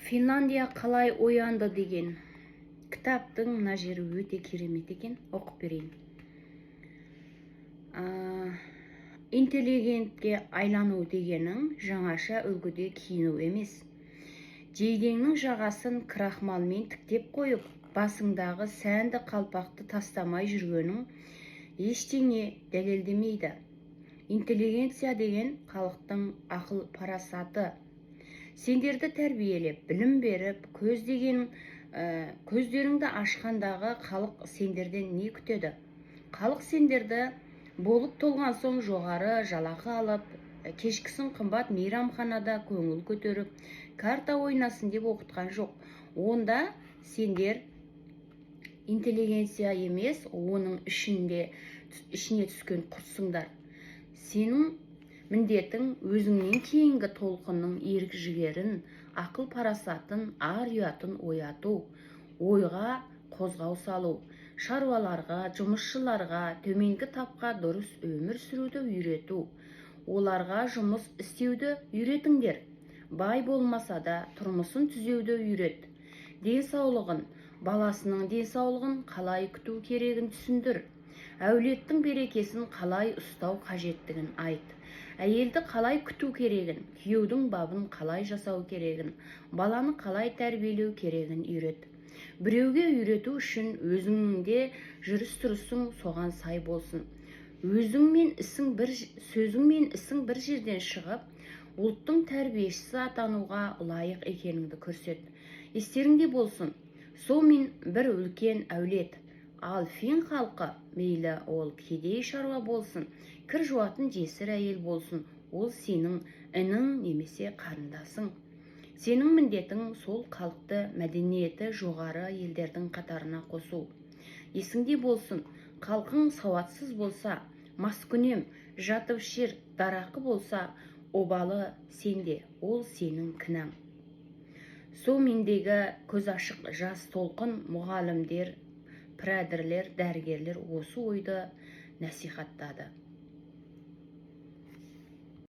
Финляндия қалай оянды деген кітаптың мына жері өте керемет екен, оқып берейін. Интеллигентке айлану дегенің жаңаша үлгіде киіну емес. Жейдеңнің жағасын крахмалмен тіктеп қойып, басыңдағы сәнді қалпақты тастамай жүргенің ештеңе дәлелдемейді. Интеллигенция деген халықтың ақыл парасаты. Сендерді тәрбиелеп, білім беріп, көздеген көздеріңді ашқандағы халық сендерден не күтеді? Халық сендерді болып толған соң жоғары жалақы алып, кешкісін қымбат мейрамханада көңіл көтеріп, карта ойнасын деп оқытқан жоқ. Онда сендер интеллигенция емес, оның ішіне түскен құртсыңдар. Сенің міндетің — өзіңнен кейінгі толқынның ерік жігерін, ақыл парасатын, ар ұятын ояту, ойға қозғау салу, шаруаларға, жұмысшыларға, төменгі тапқа дұрыс өмір сүруді үйрету. Оларға жұмыс істеуді үйретіңдер. Бай болмаса да, тұрмысын түзеуді үйрет. Денсаулығын, баласының денсаулығын қалай күту керегін түсіндір. Әулеттің берекесін қалай ұстау қажеттігін айт. Әйелді қалай күту керегін, күйеудің бабын қалай жасау керегін, баланы қалай тәрбиелеу керегін үйрет. Біреуге үйрету үшін өзіңнің де жүріс-тұрысың соған сай болсын. Өзің мен ісің бір, сөзің мен ісің бір жерден шығып, ұлттың тәрбиешісі атануға лайық екеніңді көрсет. Естеріңде болсын, Суоми бір үлкен әулет. Ал фин халқы, мейлі ол кедей шаруа болсын, кір жуатын жесір әйел болсын, ол сенің інің немесе қарындасың. Сенің міндетің — сол халықты мәдениеті жоғары елдердің қатарына қосу. Есіңде болсын, халқың сауатсыз болса, маскүнем, жатып ішер, дарақы болса, обалы сенде, ол сенің кінәң. Суомидегі көз ашық жас толқын, мұғалімдер, прадірлер, дәрігерлер осы ойды насихаттады.